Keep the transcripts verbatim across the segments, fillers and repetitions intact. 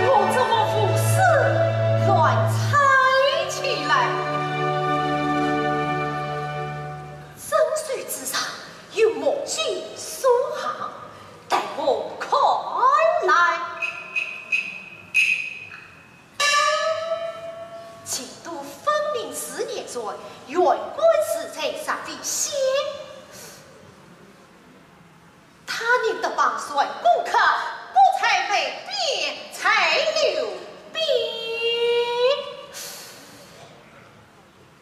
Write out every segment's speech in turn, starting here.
我怎么胡思乱猜起来？镇守之上有墨迹书行，待我看来。进度分明是言传，原官是在上帝仙。 他认得榜算功课，不在北边，在南边。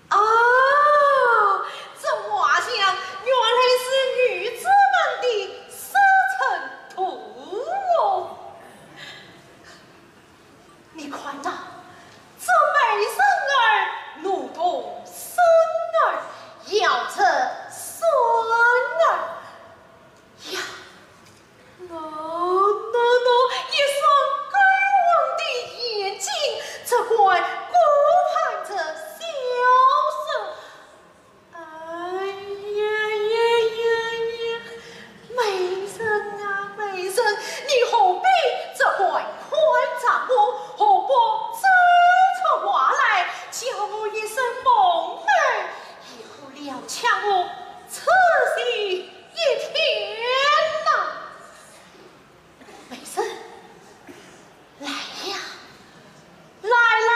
啊，这画像原来是女子们的生辰图哦。 你看呐，这美人儿，如同孙儿，要着孙儿呀。喏，喏，喏，一双勾魂的眼睛，只管顾盼着小生。 哎呀呀呀呀！美人啊，美人，你何必只管看着我，何不说出话来，叫我一声妹妹，也好了却我此事一天呐。美人，来呀，来，来，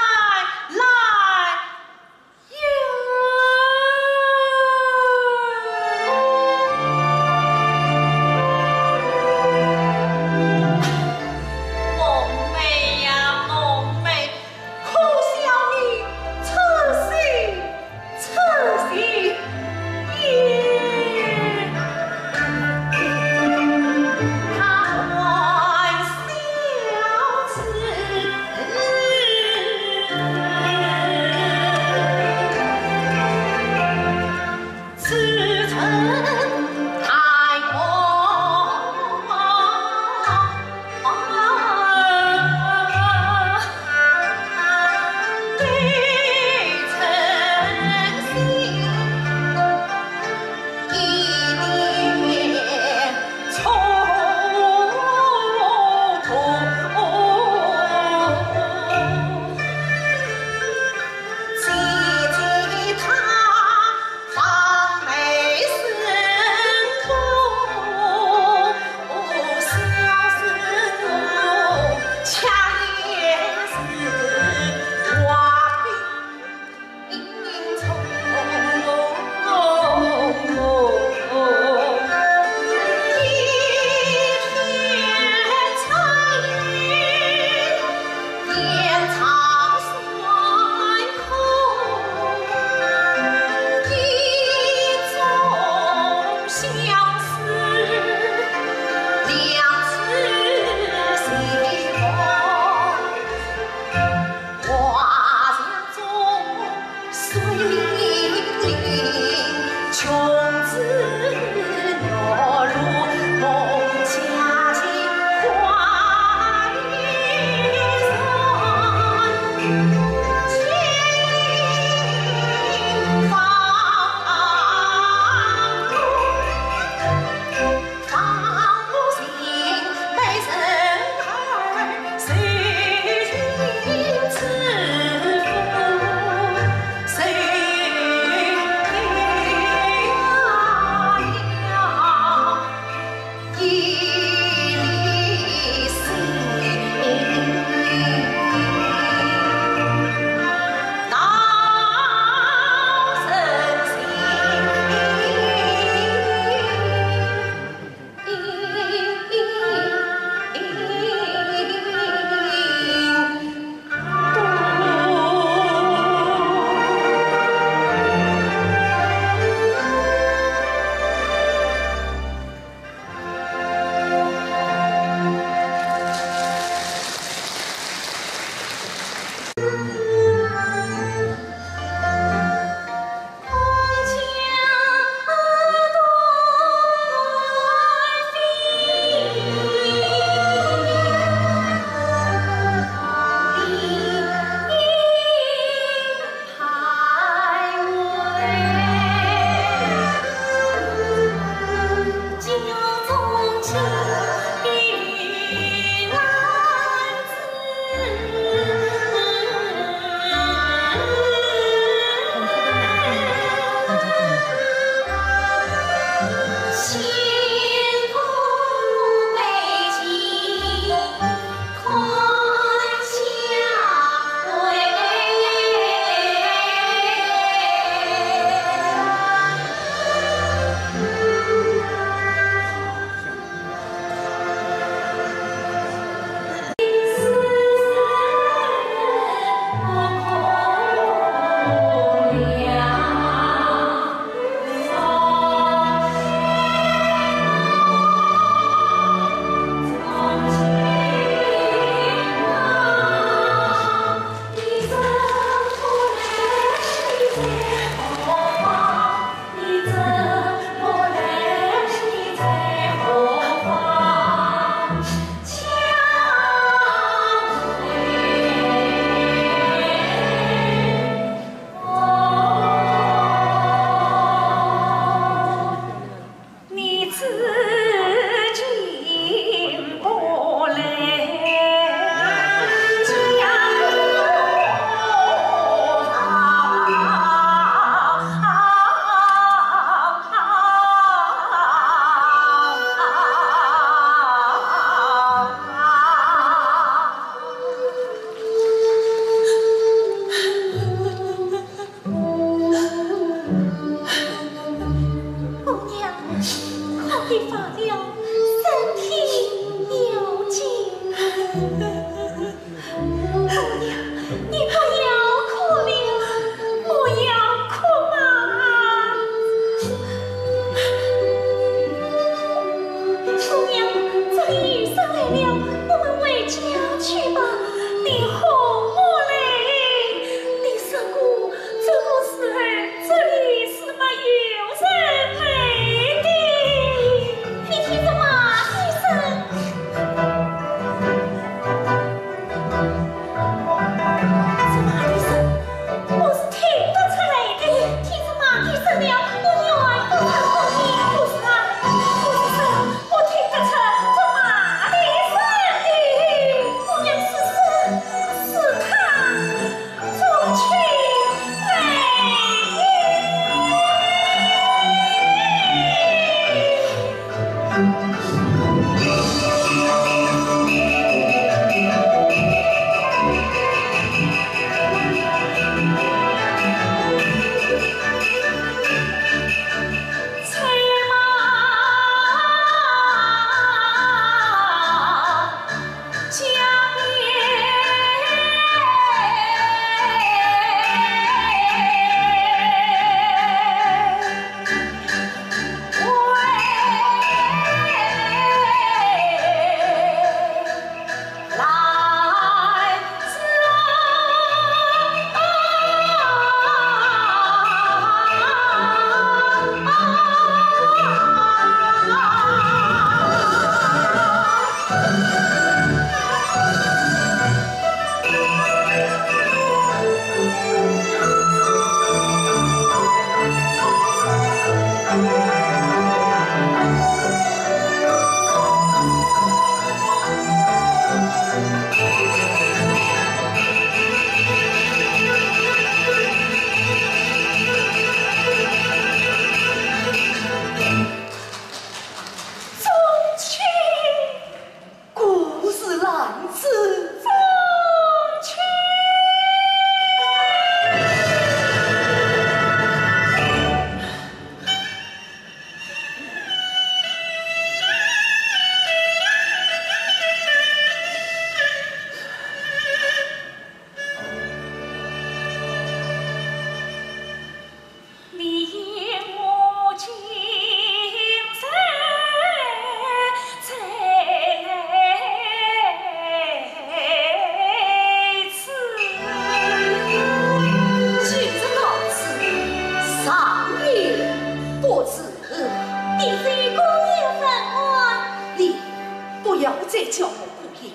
再叫我姑爷，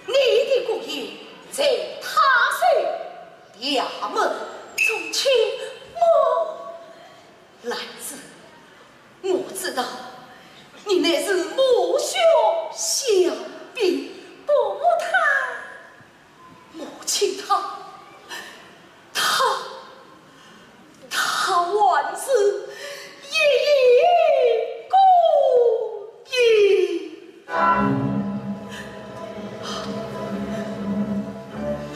你的姑爷在他手，衙门中请我。兰子，我知道你乃是母兄相比，不谈母亲她，她 他还是一个孤影。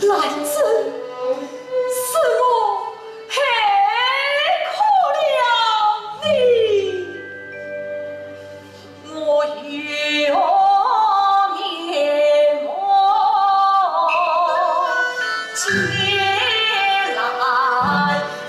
兰子，是我害苦了你。 我有面目见兰子。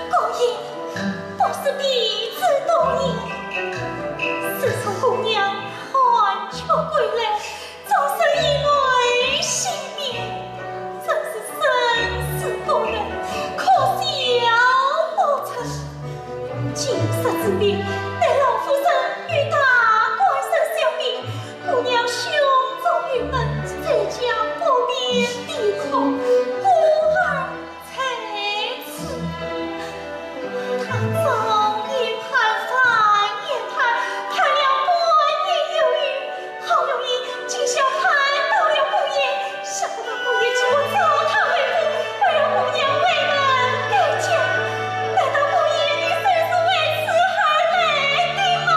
姑爷，不是弟子多言。自从姑娘寒窗归来，终身以泪洗面，真是生死不能，可笑不成。今日之变，乃老夫人与大官人相比，姑娘胸中郁闷，在家不便低哭，故而 在此。他早已盼，晚也盼，盼了半年有余，好容易今宵盼到了姑爷，想不到姑爷竟不召他回府，而让姑娘回门改嫁。难道姑爷你就是为此而来的吗？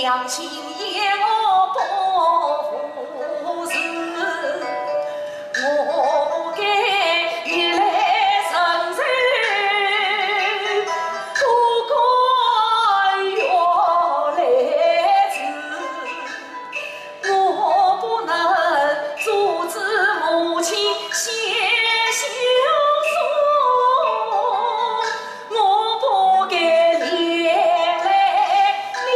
相信也我不是，我不该逆来顺受，不甘愿来迟。 我不能阻止母亲写休书，我不该连累你。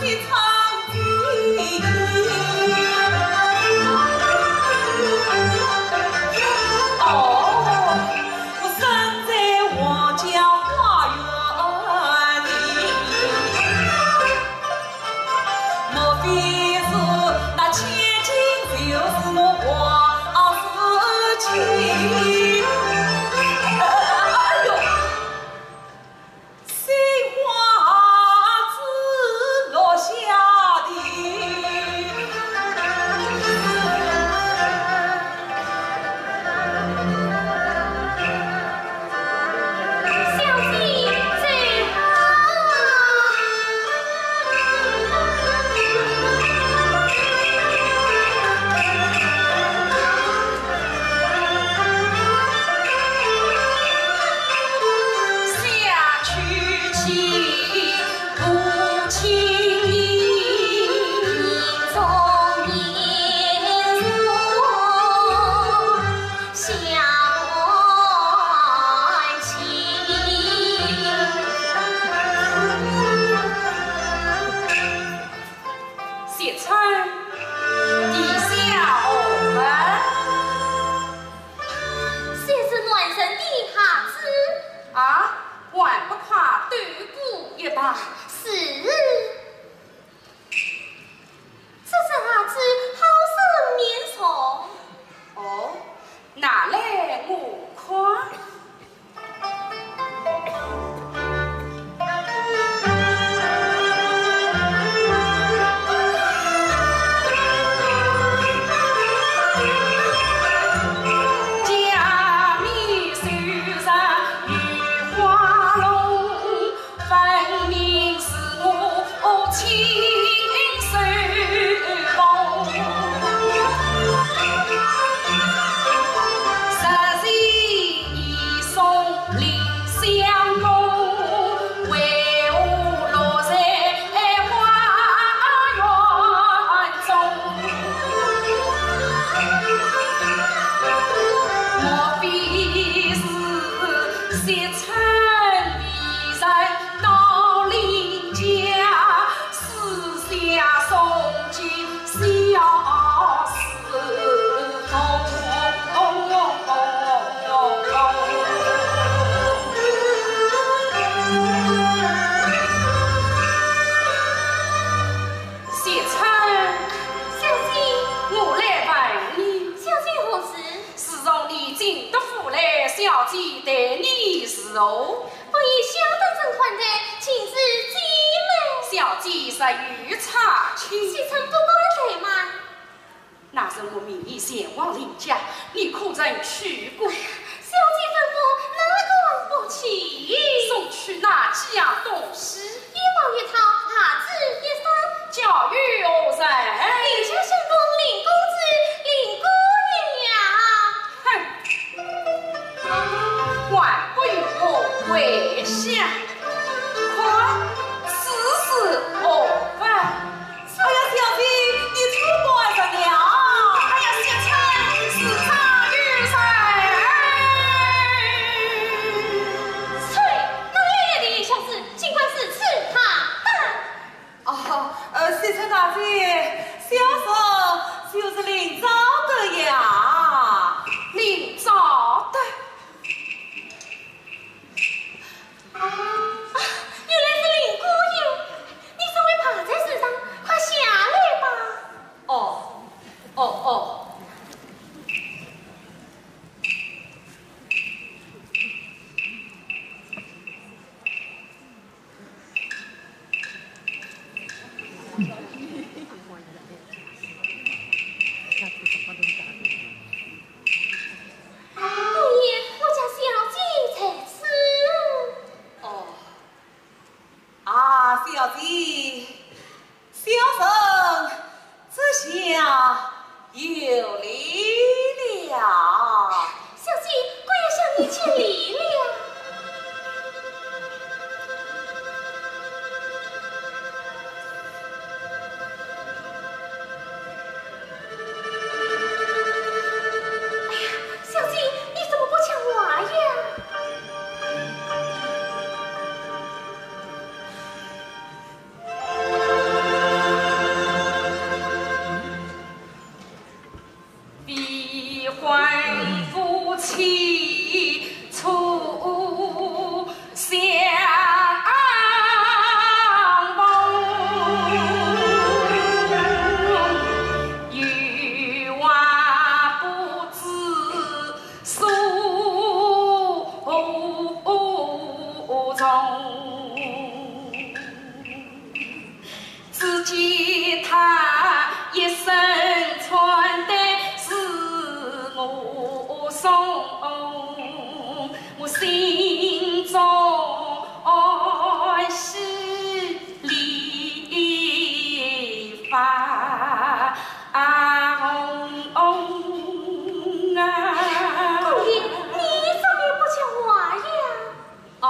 哎呦！ 惜春，你下何人？ 小姐是男人的孩子。啊，还不快对过一拜？是。这只孩子好生面熟。哦，拿来我看。 惜春。小姐。我来问你。小姐何事？自从你进得府来，小姐待你如何？不以小等人款待，尽是赞美。小姐若有差池。惜春不敢怠慢。 那日我命你前往林家，你可曾去过？小姐吩咐，哪敢不去？送去哪几样东西？衣帽一套，鞋子一双。交与何人？林家相公林公子，林姑爷呀。哼，还不与我跪下！看，此事何办？ 哎呀，小姐，你错怪人了。哎呀，惜春，是他有罪。啐，哪里来的小事，竟敢如此大胆？哦，呃，惜春大姐，小生就是林昭德呀。林昭德？ 啊，原来是林姑爷，你怎会爬在树上？快下来吧。哦，哦，哦。 姑爷，我家小姐在此。哦，啊，小姐，小生这下有礼了。小姐，姑爷向你见礼了。姑爷，你怎么不讲话呀？哦，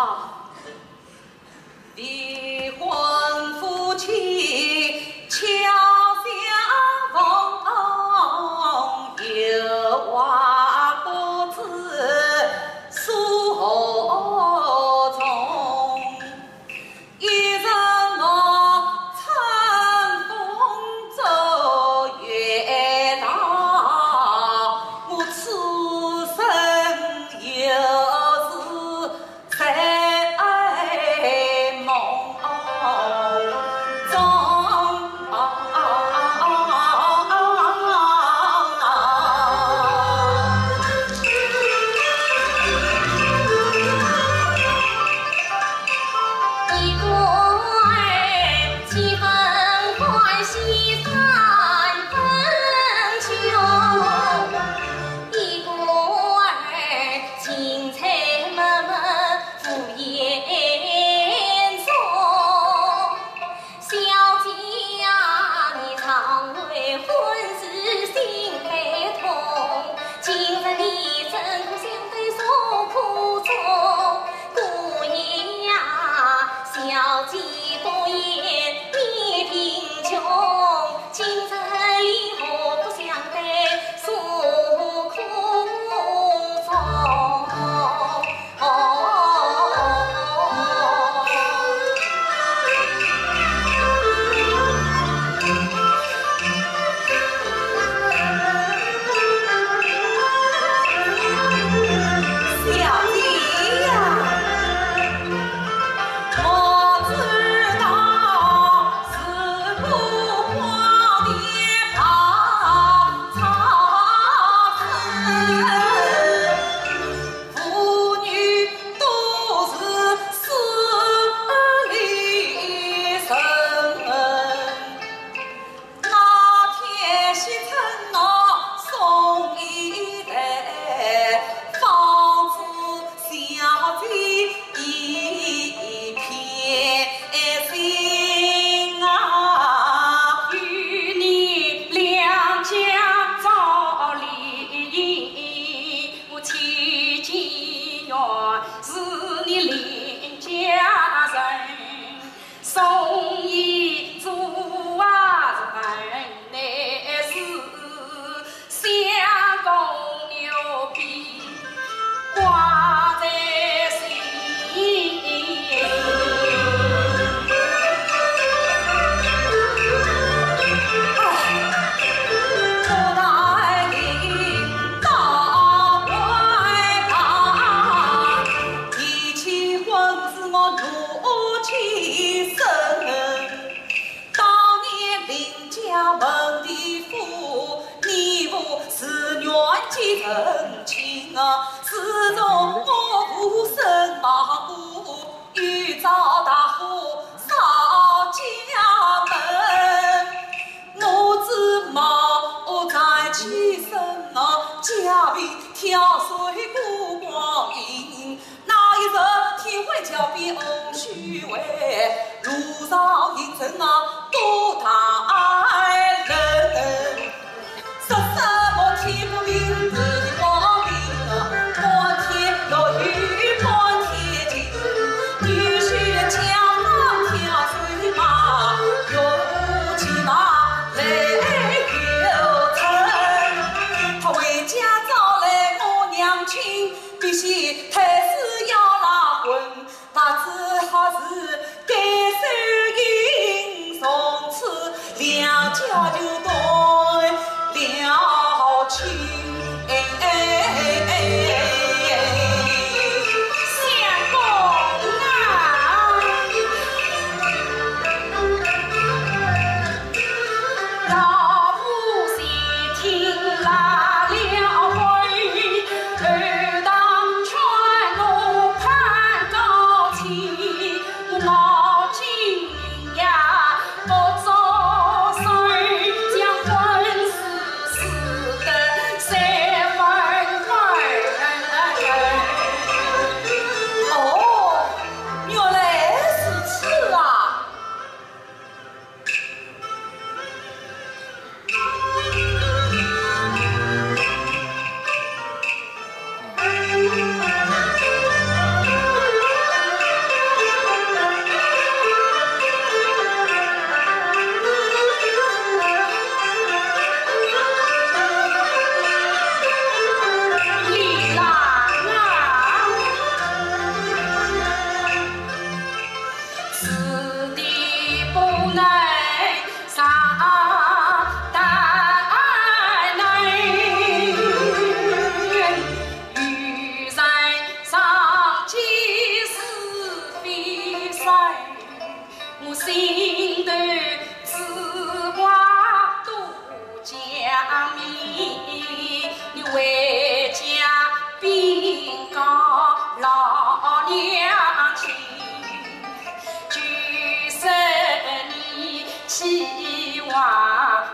王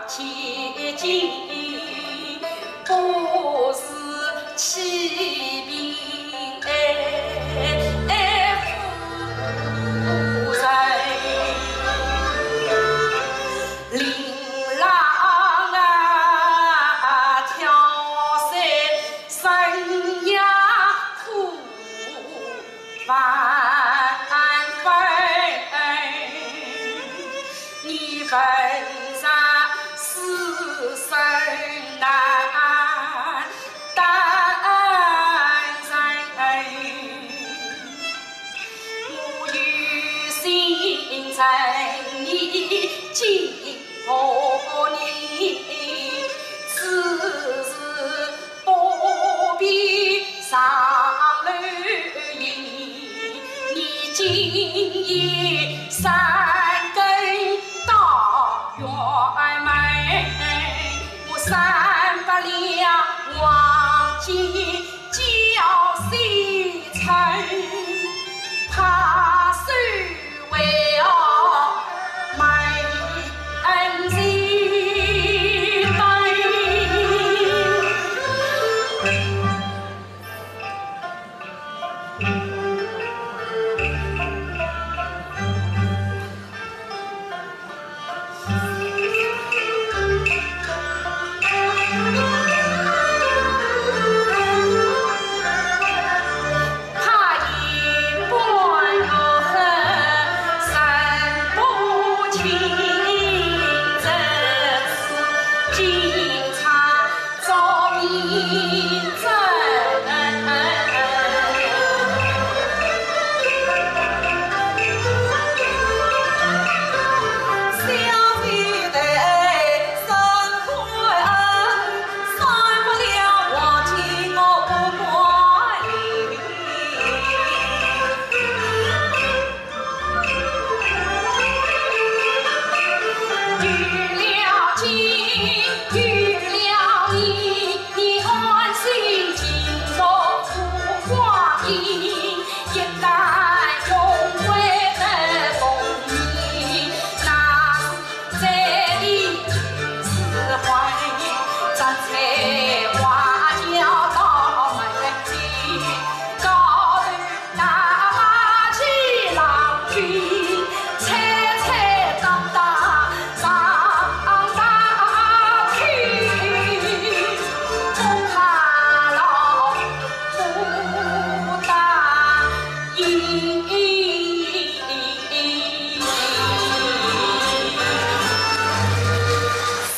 千金不是欺贫爱富人，令郎啊挑三生涯苦 万分，你问这世事难担当。我有心赠你金和银，只是 不必上楼迎，你今夜三更到辕门，我三百两黄金交西城，怕受 为我们恩情。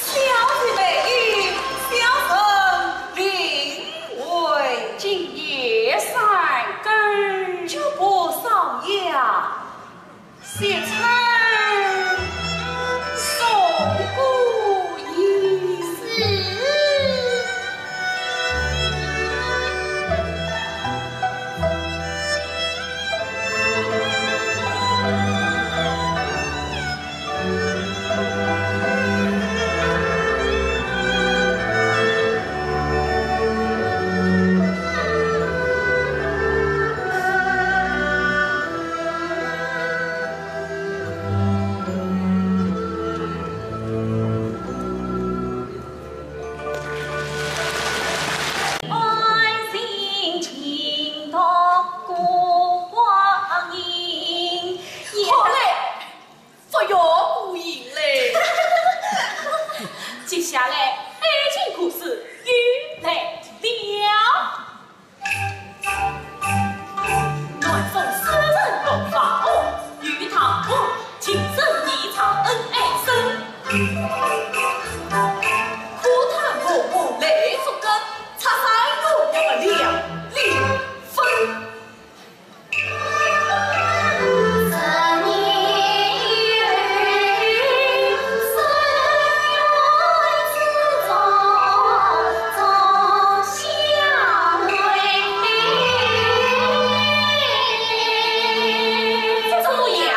小姐美玉，小生领回。今夜三更，绝不上夜。谢春送过一。是。好嘞，不要过瘾嘞。接下来，爱情故事又来了。 这怎么样？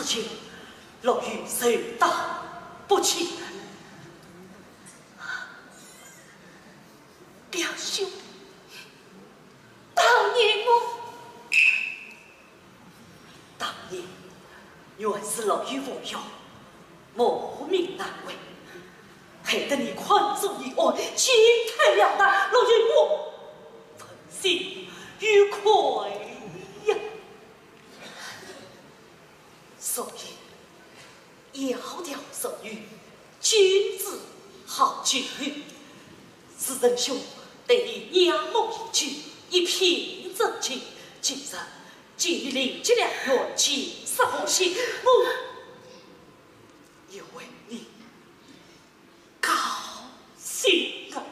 情，陆羽受打不轻。表兄，当年我，当年原是陆羽无用， 母命难违，害得你困住于案，进退两难，陆羽我问心有愧呀。所以，窈窕淑女，君子好逑。是仁兄对你仰慕已久，一片真情，今日 见你临绝良缘，琴瑟和鸣，我也为你高兴啊！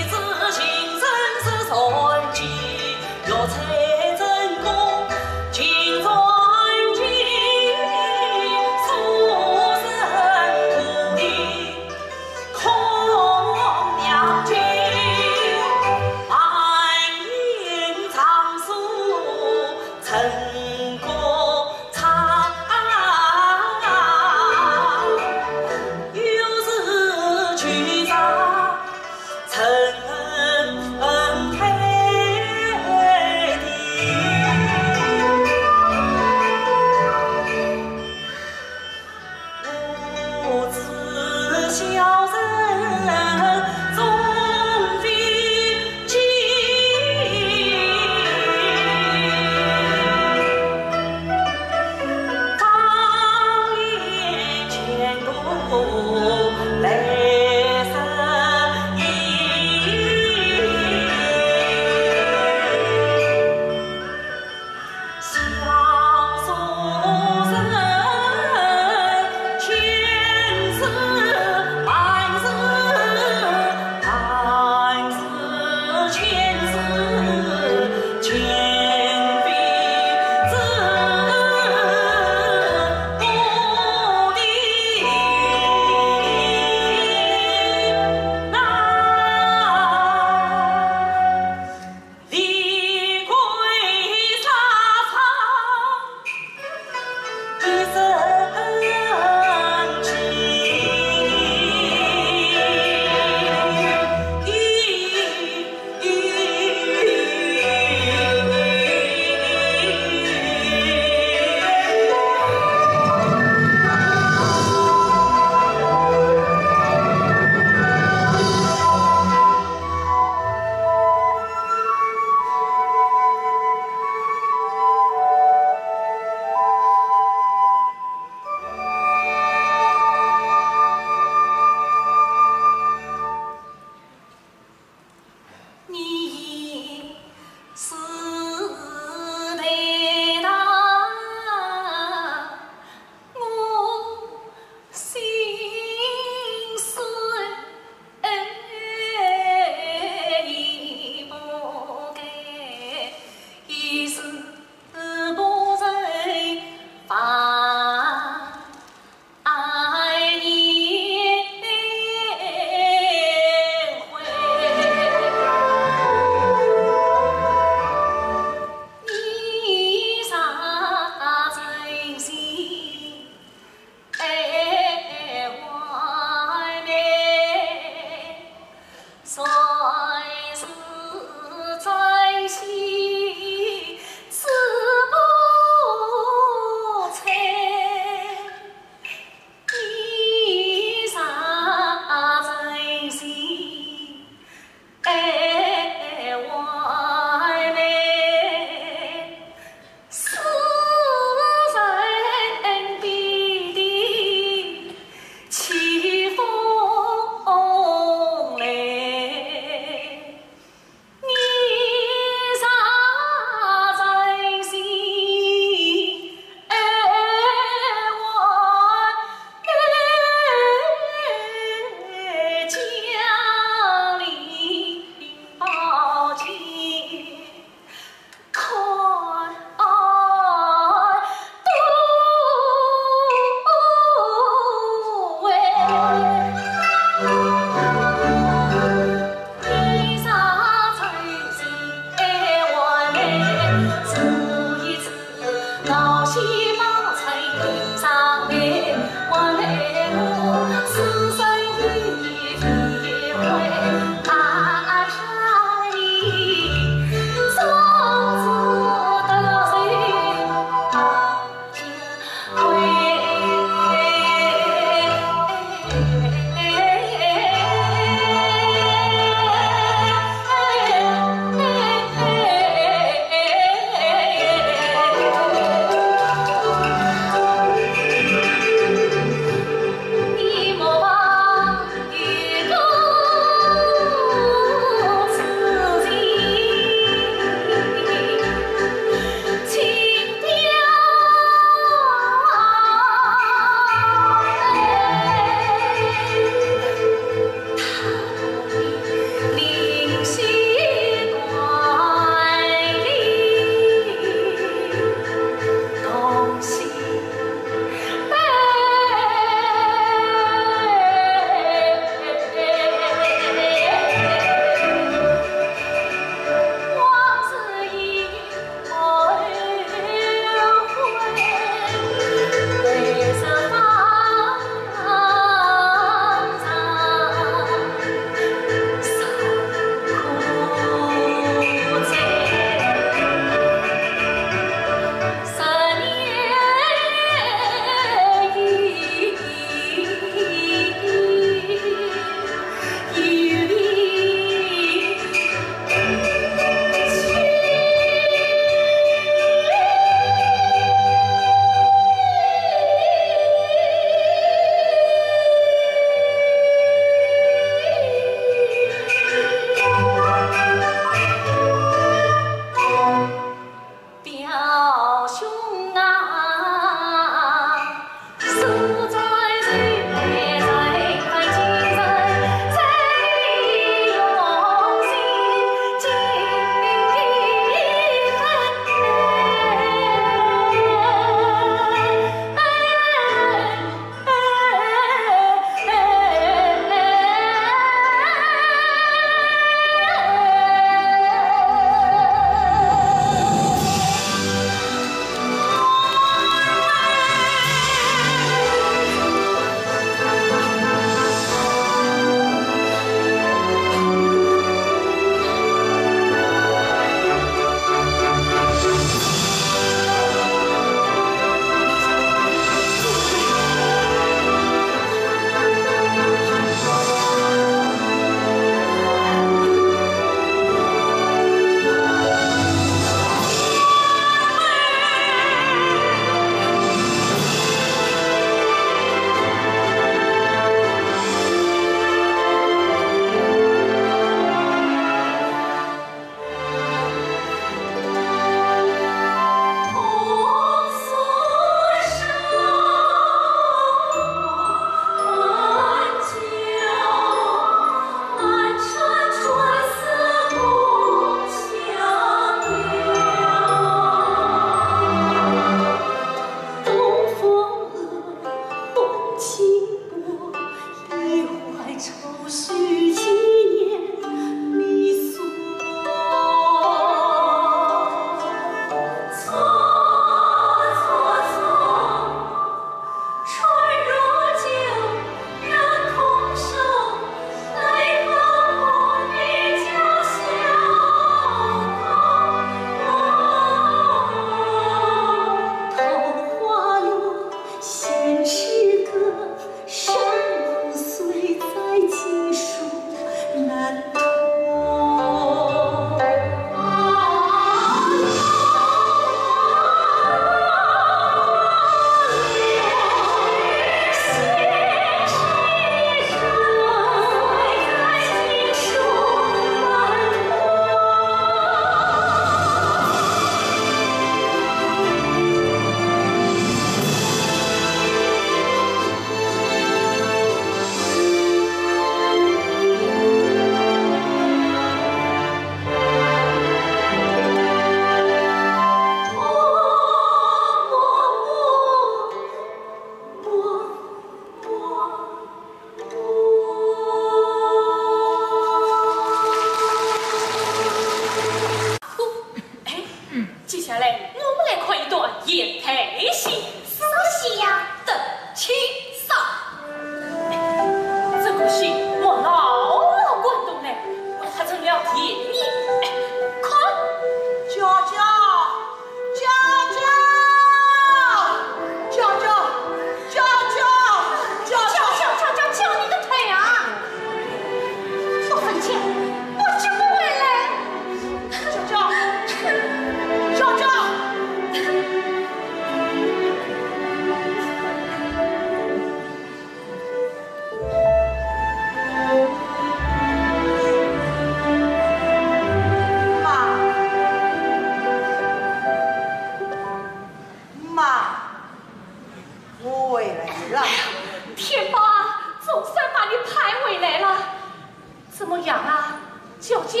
么样啊？娇娇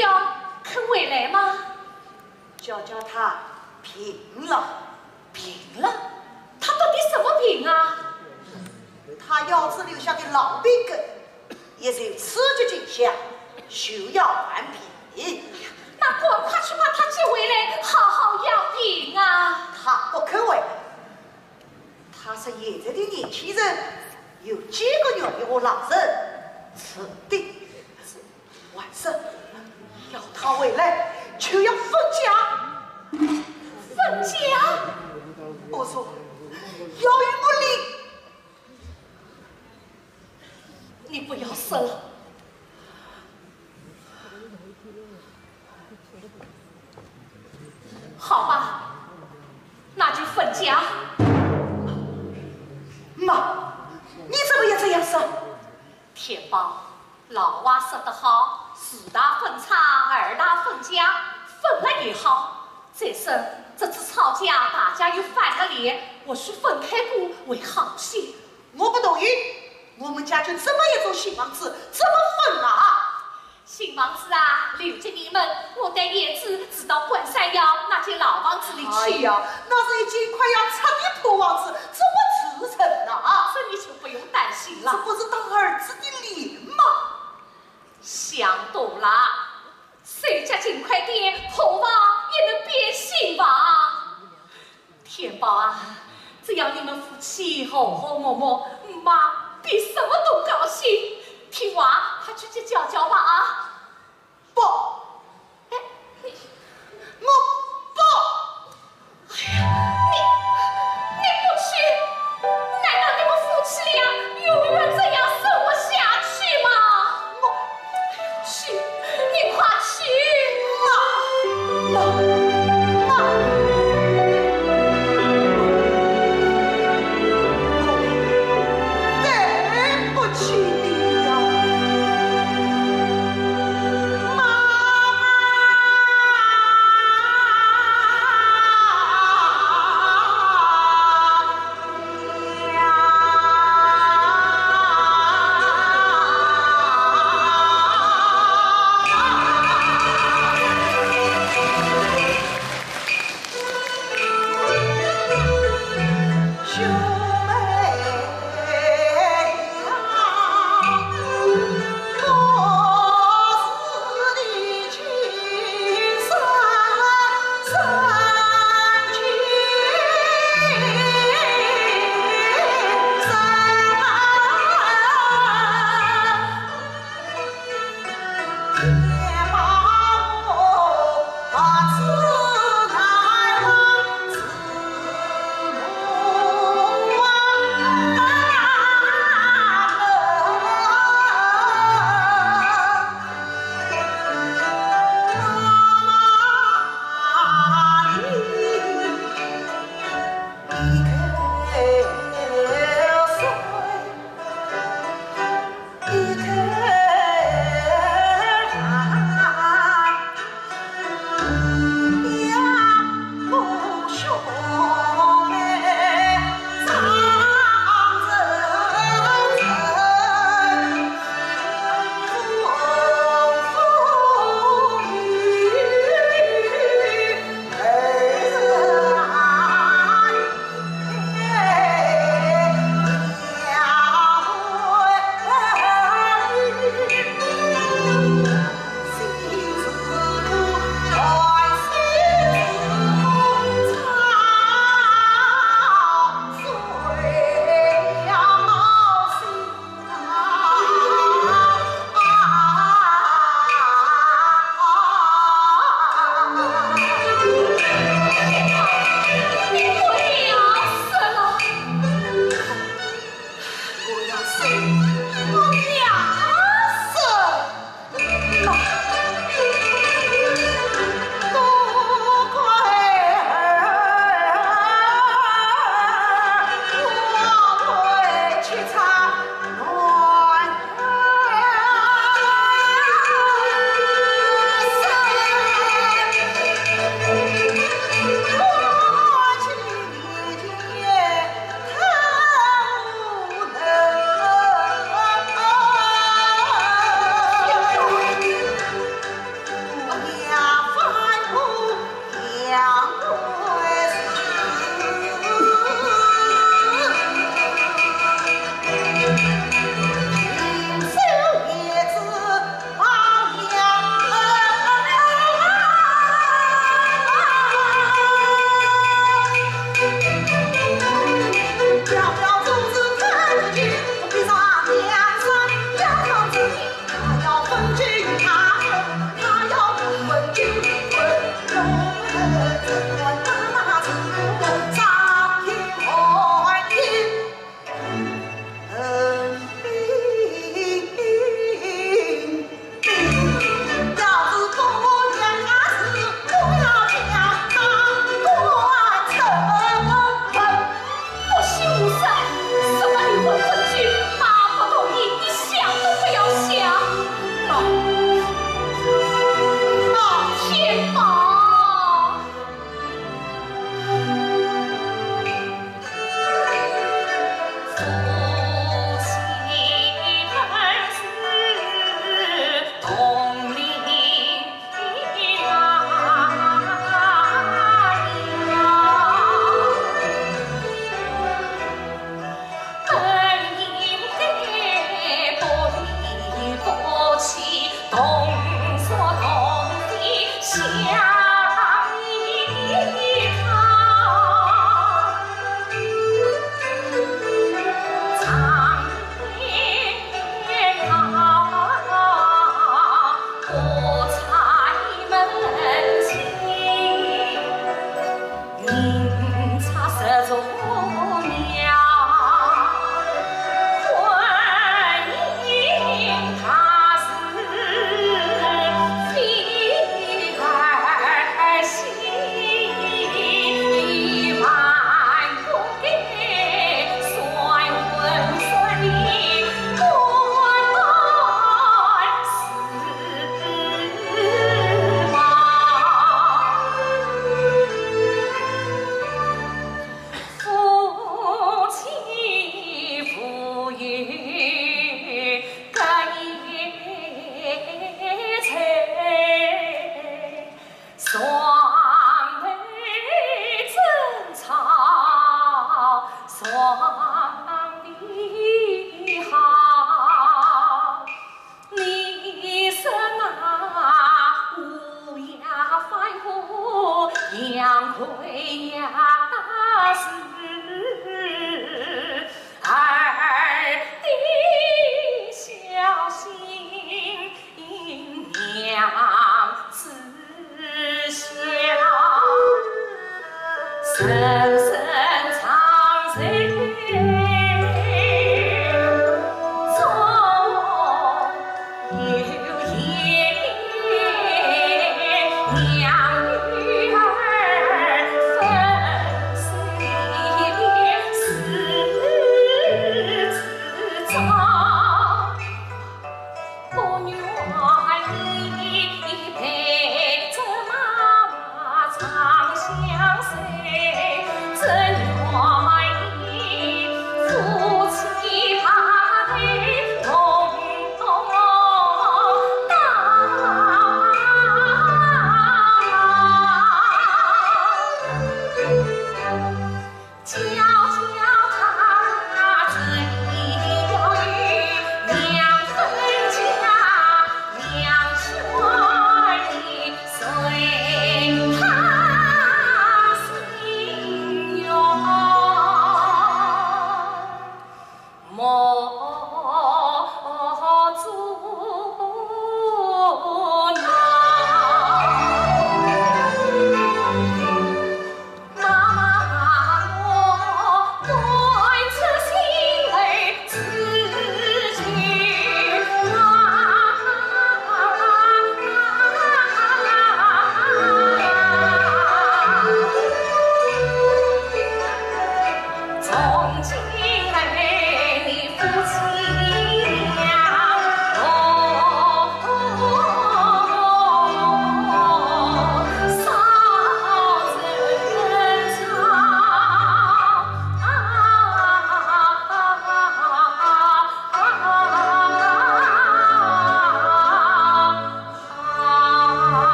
肯回来吗？娇娇她病了。病了？她得的什么病啊？她腰子留下的老病根，也是刺激进去，就要犯病。那赶快去把她接回来，好好养病啊！她不肯回来。 她说现在的年轻人有几个愿意和老人吃的？还是要她回来就要分家。分家？我说要与我离。你不要说了。 好吧，那就分家。妈，你怎么也这样说？天宝，老话说得好，树大分叉，儿大分家，分了也好。再说这次吵架，大家又翻了脸，或许分开过会好些。我不同意，我们家就这么一座新房子，怎么分啊？ 新房子啊，留给你们，我带燕子住到半山腰那间老房子里去。哎呀，那是已经快要拆的破房子，怎么住成啊？这你就不用担心了。这不是打儿子的脸吗？想多了，谁家尽快点，破房也能变新房。 天宝啊，只要你们夫妻和和睦睦，妈比什么都高兴。听话，快去接娇娇吧啊！不，哎，你，我不。哎呀，你，你不去，难道你们夫妻俩永远这样生活下去吗？我，去，你快去！妈，妈，妈！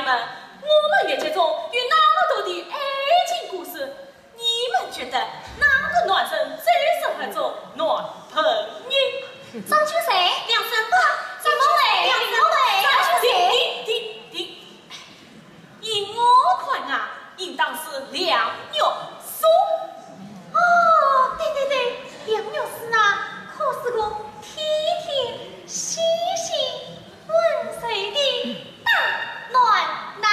们，我们越剧中有那么多的爱情故事，你们觉得哪个男生最适合做男朋友？张秋水、梁山伯、李莫愁、梁山伯、张秋水。停停停停！依我看啊，应当是梁玉松。哦，对对对，梁玉松啊，可是个体贴、细心、 温柔的大暖男。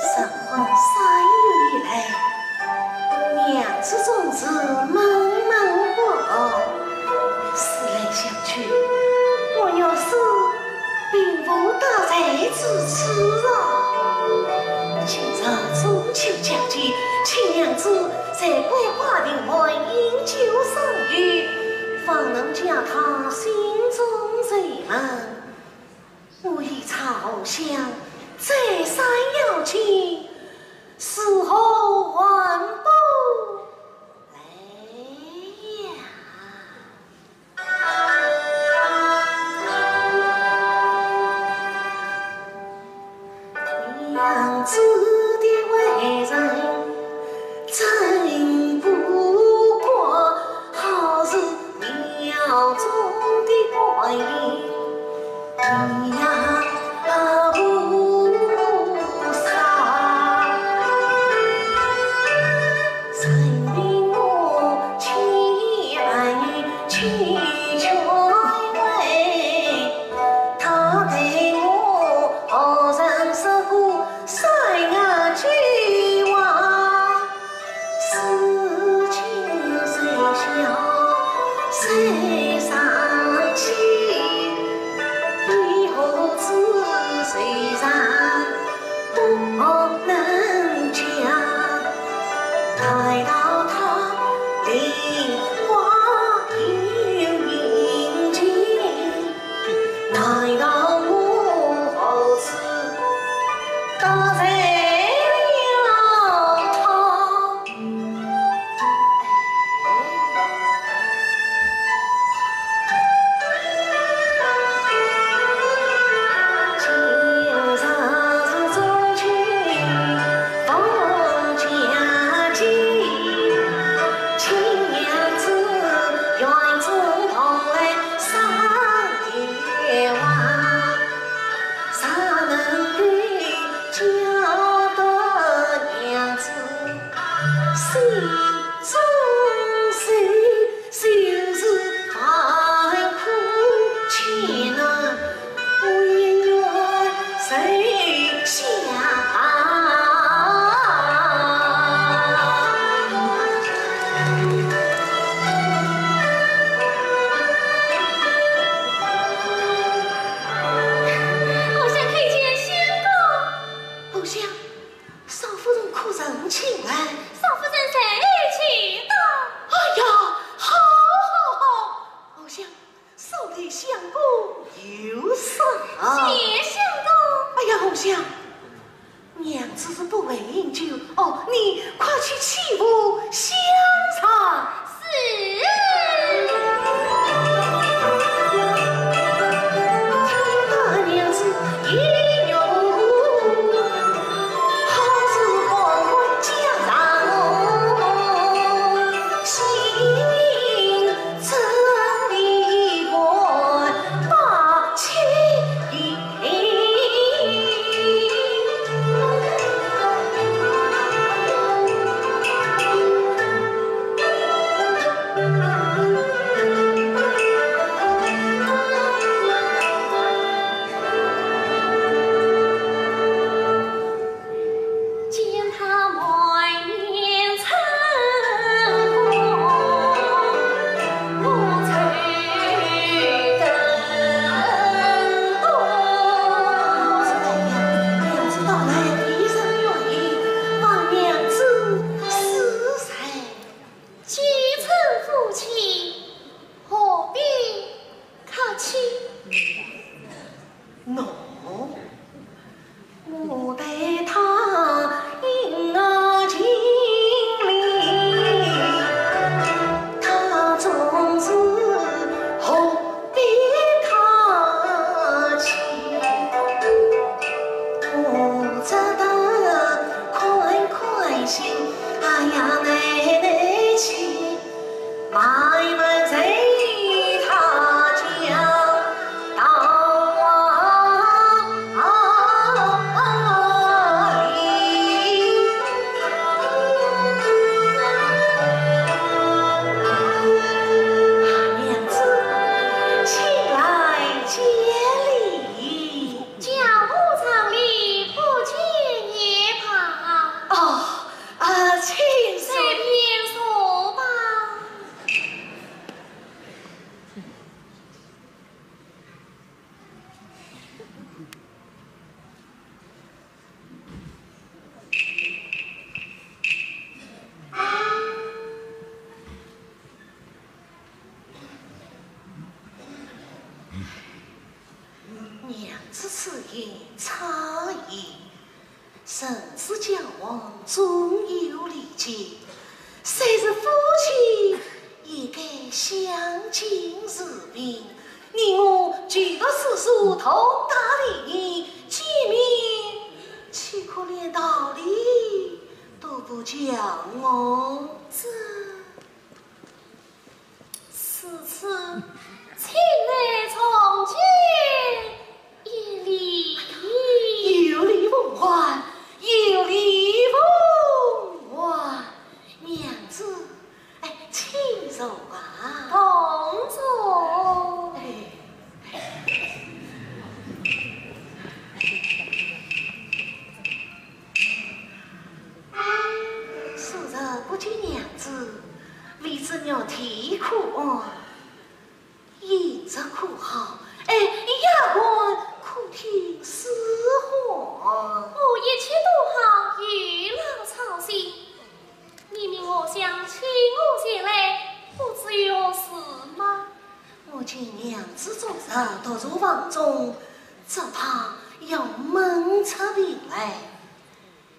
时光山雨欲来，娘子总是闷闷不乐。思来想去，我若是并无大才之处啊。今日中秋佳节，请娘子在桂花亭酣饮酒赏月，方能解他心中愁闷。 我一唱荷香，再三邀请，如何还不来呀？ 娘子的为人真不过，好似庙中的观音，你呀菩萨。任凭我千万千劝慰， 他待我何曾说过三言几话，事情虽小谁伤心，以后之事谁人 不能讲，难道他梨花又饮尽？难道我何时得罪了他？ 谁知就是万苦千难，唯愿谁相伴。荷香叩见相公。荷香， 少夫人可曾请安？少夫人在此。哎呀，好，好，好，荷香，少待相公有赏。谢相公。哎呀，荷香，娘子是不会饮酒哦，你快去起壶相茶。是。请坐。随便坐吧。 娘子此言差矣，臣子交往总有礼节，虽是夫妻，也该相敬如宾。你我共读诗书，同戴礼仪，见面岂可连道理都不讲哦？这 此次请来重见一礼。有礼奉还，有礼奉还。娘子，哎，请坐啊。同坐。哎。 数日不见娘子，未知玉体可安？饮食可好？哎，夜半可听使唤？我一切都好，有劳操心。你命我想请我前来，不知有事吗？我见娘子昨日独坐房中，只怕要闷出病来。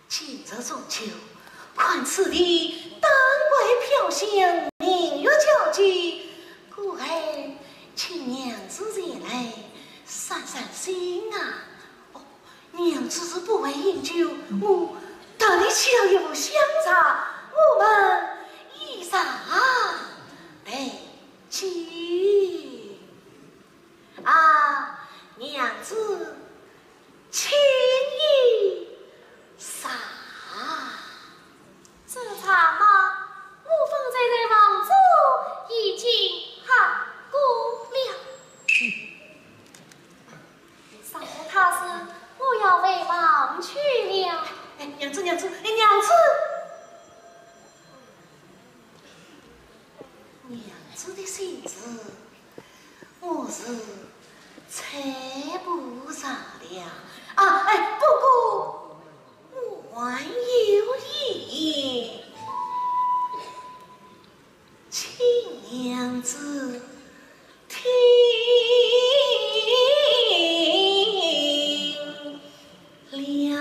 今日中秋，看此地丹桂飘香，明月皎洁，故而请娘子前来散散心啊。哦，娘子是不会饮酒，我特地沏一壶香茶，我们以茶代酒。 啊，娘子，请饮茶。这茶嘛，我方才在房中已经喝过了。上次他是我要回房去了。哎，娘子，娘子，哎，娘子。 娘子的性子，我是猜不着了。啊，哎，不过我还有一言，请娘子听 了。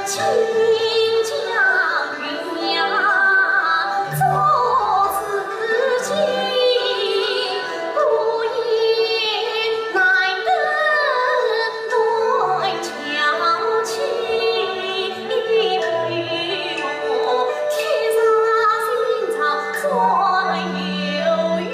金江云呀，作自己，孤雁难登断桥起。天上星辰转又圆。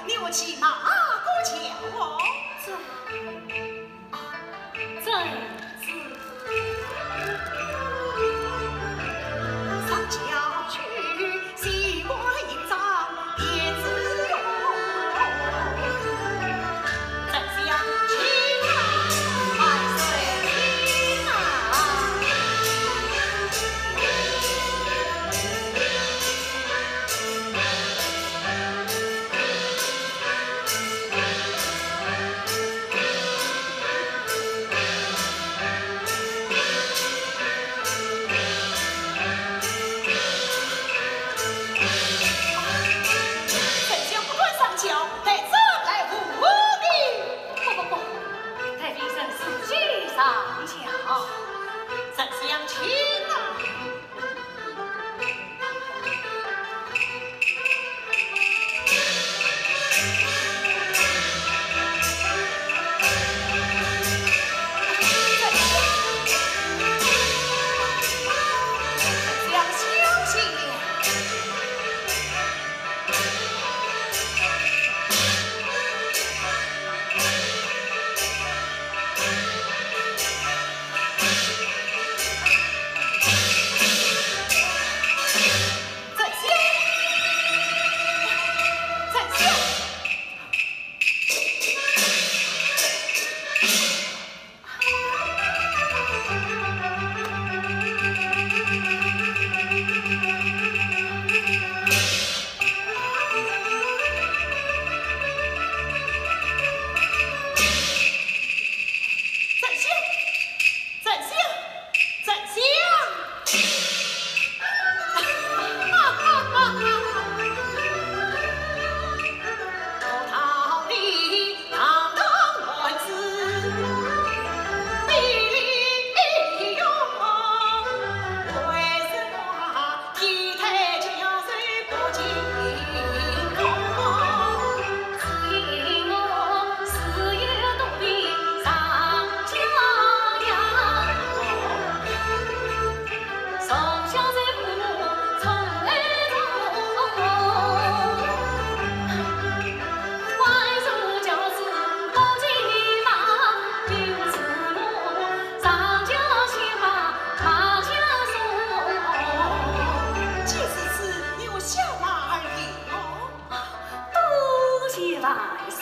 你我去哪个桥？这，这是上桥去，西关迎上燕子哟。 丞相不敢上桥，待朕来扶扶你。不不不，待卑人自己上桥。丞相请啊。 丞相，丞相，丞相！既如此，你我下马而行哦。多谢万岁。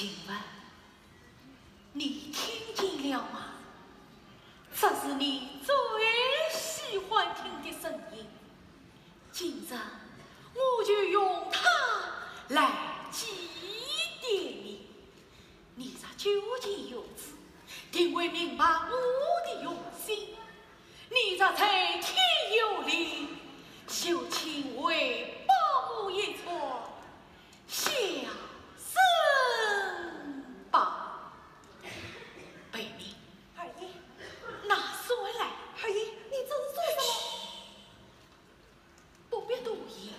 请问，你听见了吗？这是你最喜欢听的声音。今日我就用它来祭奠你。你若久见有之，定会明白我的用心。你若在天有灵，就请为保姆一串 小生吧。贝明，二爷，拿水来。二爷，你这是做什么？不必多言。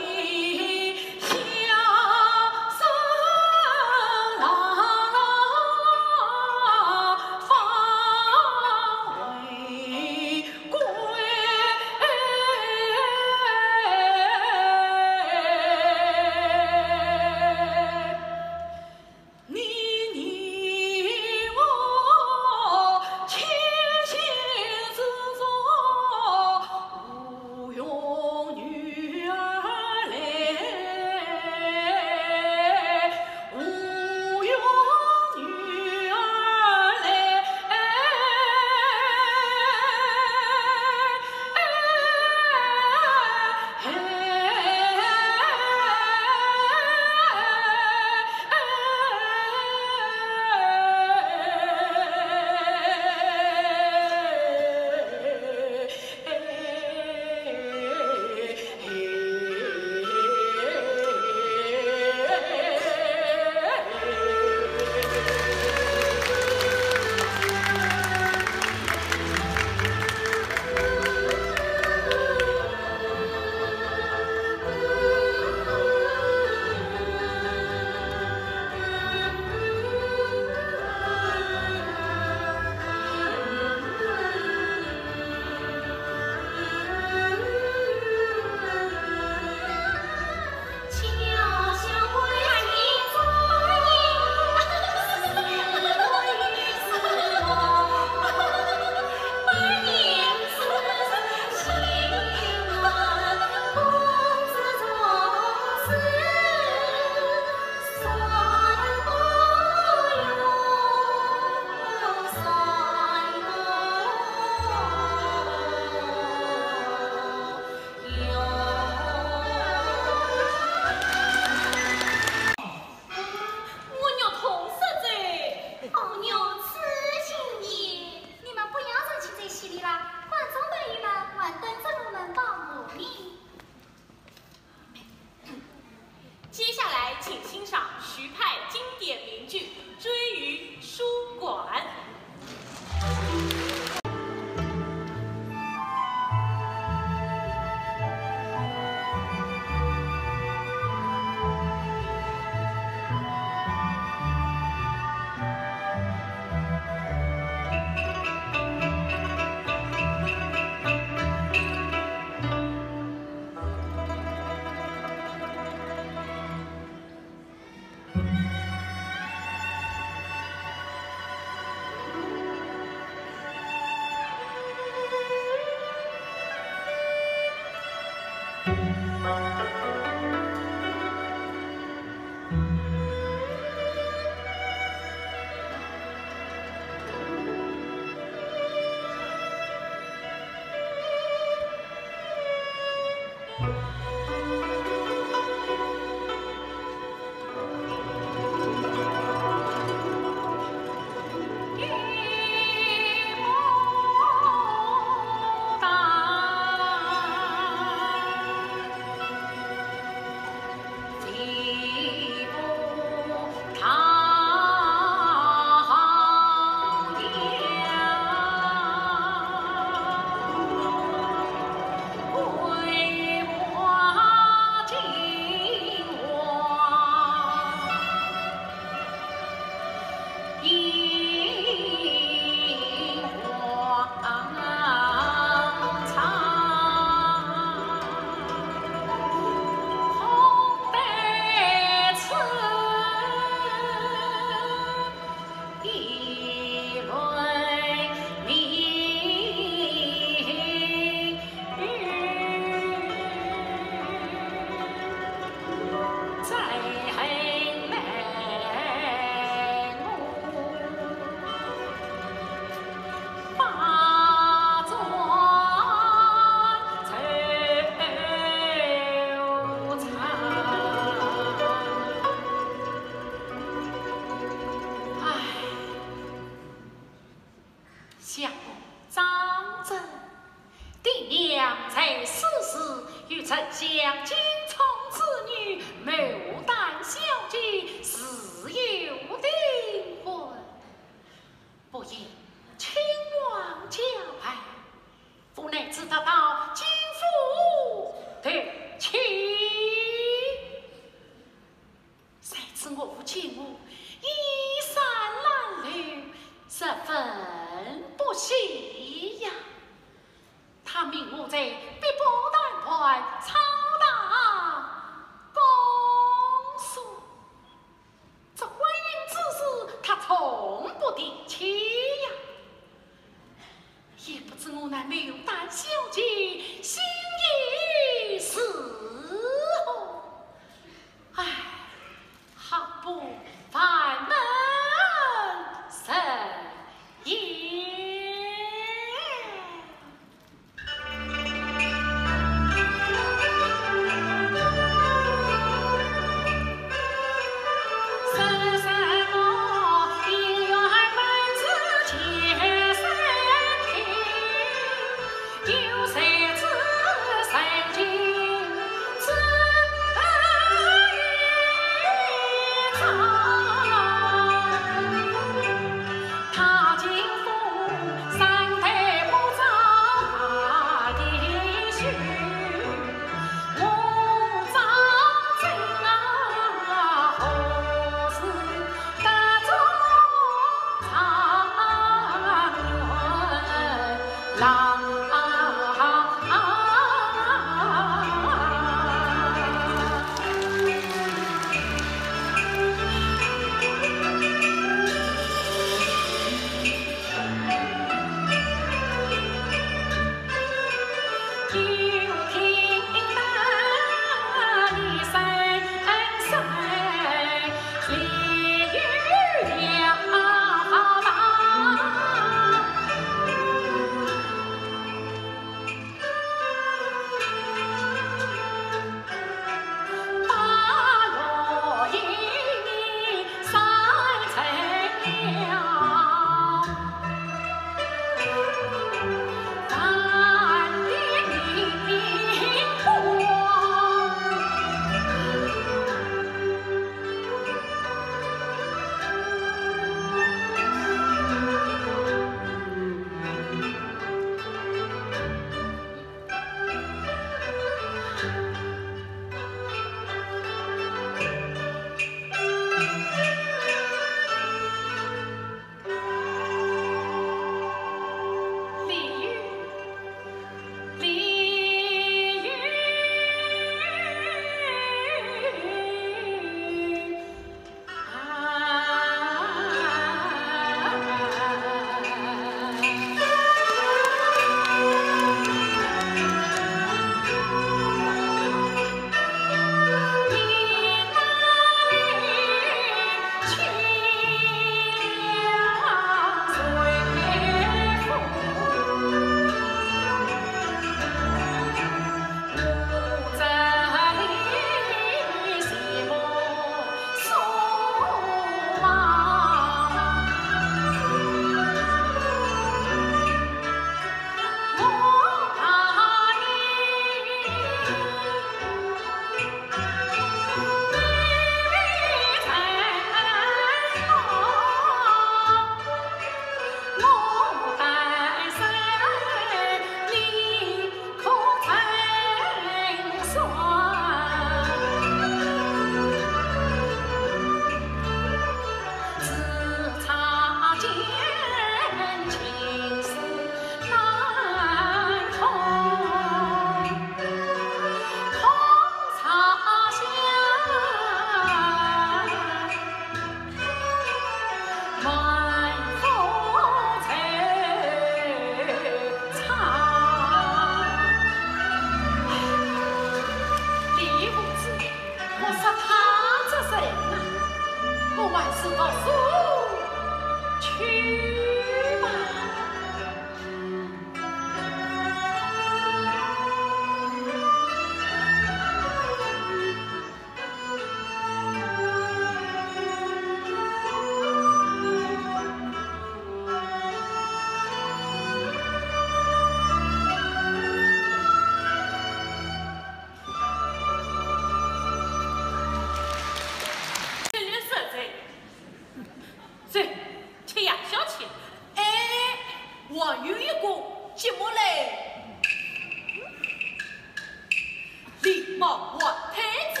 报还太子，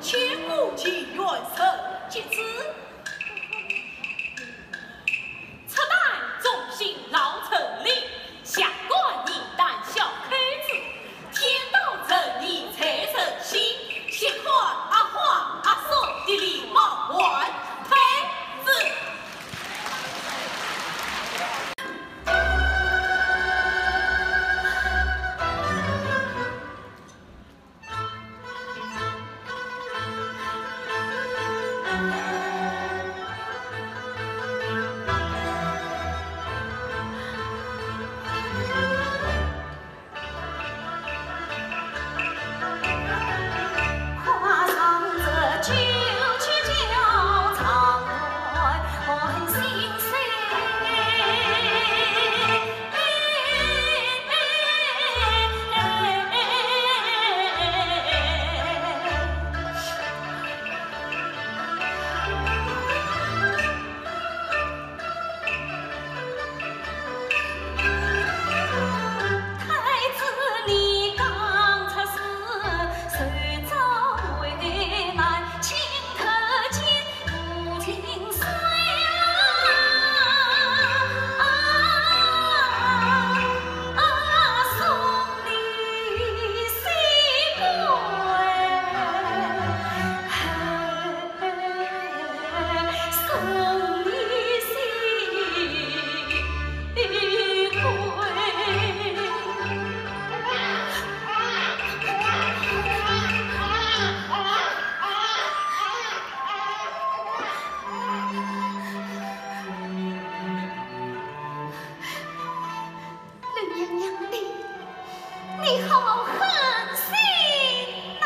千古奇冤受其子。赤胆忠心老陈琳，下官一胆小扣子，天道仁义在人心，且看阿花阿叔的礼貌还太子。 冷洋洋的，你好狠心呐！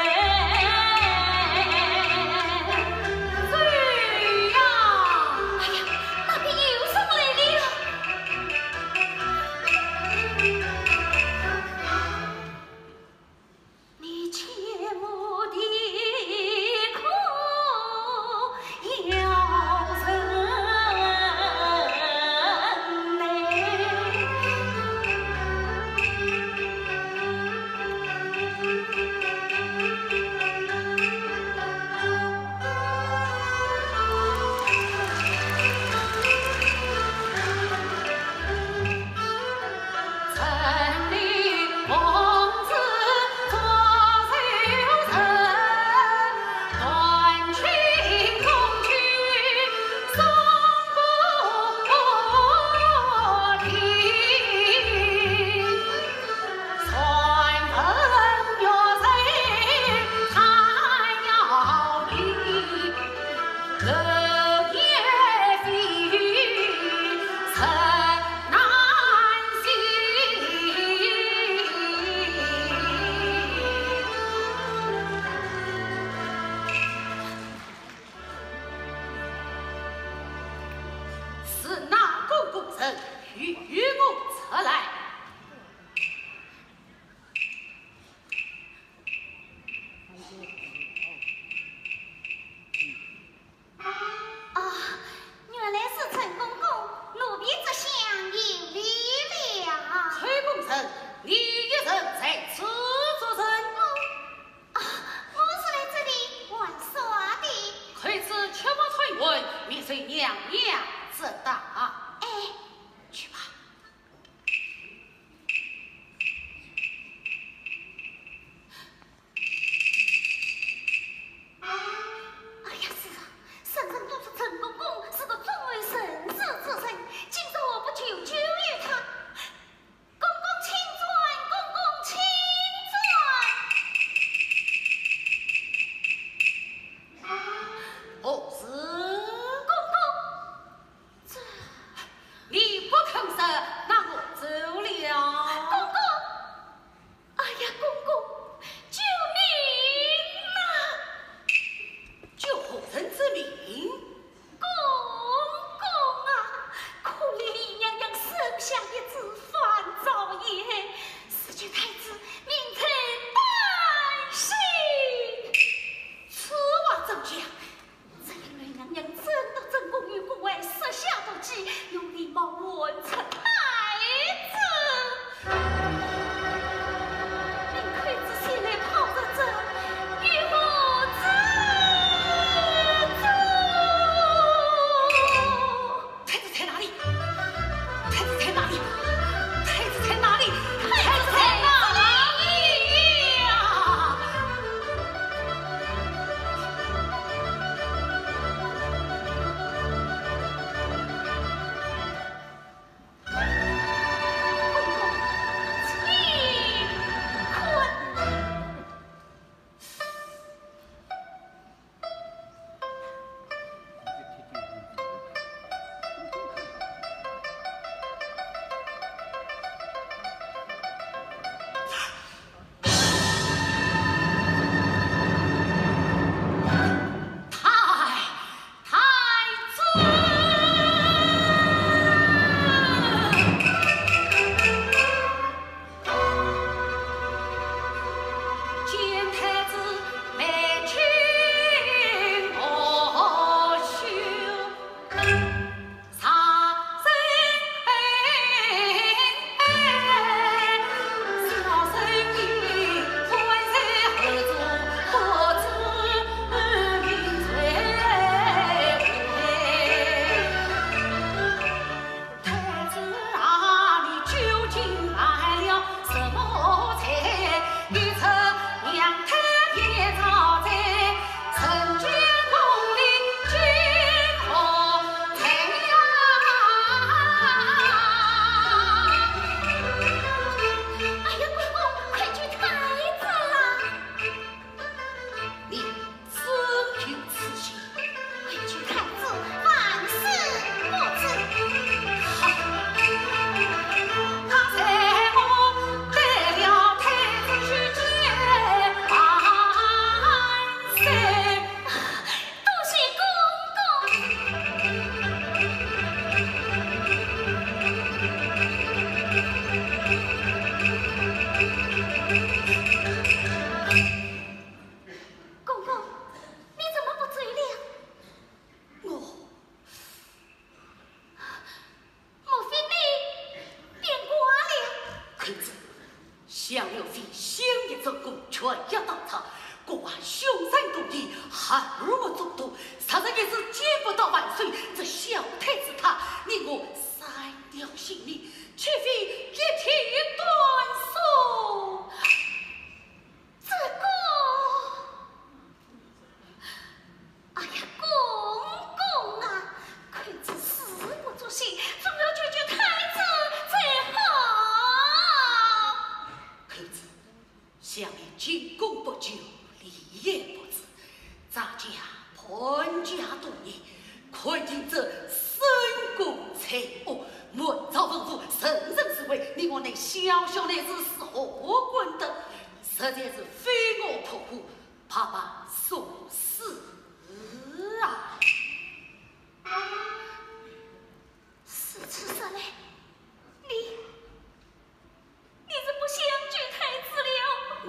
哎呀，那边有人来了。 你切莫啼哭，妖人呐。 是哪个功臣？与我出来！ 啊，原来是陈公公，奴婢这厢有礼了。陈功臣，你一人在此做甚？我，啊，我是来这里玩耍的。扣子切莫推问，免受娘娘责打。哎，去吧。想要非小爷做官，全要当差，国王凶残多疑，害我中毒，实在也是见不得万岁。这小太子他，你我三条性命，岂非一天一短促？这个……哎呀，公公啊，寇珠事不作兴，总要救救太子才好。寇珠，想你进宫不久，理也不知，咱家潘家多年，看尽这深宫丑恶，满朝文武，人人自危，你我那小小的是何官得？实在是非我不可。 怕怕送死啊！如此说来，你，你是不想救太子了？我，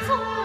从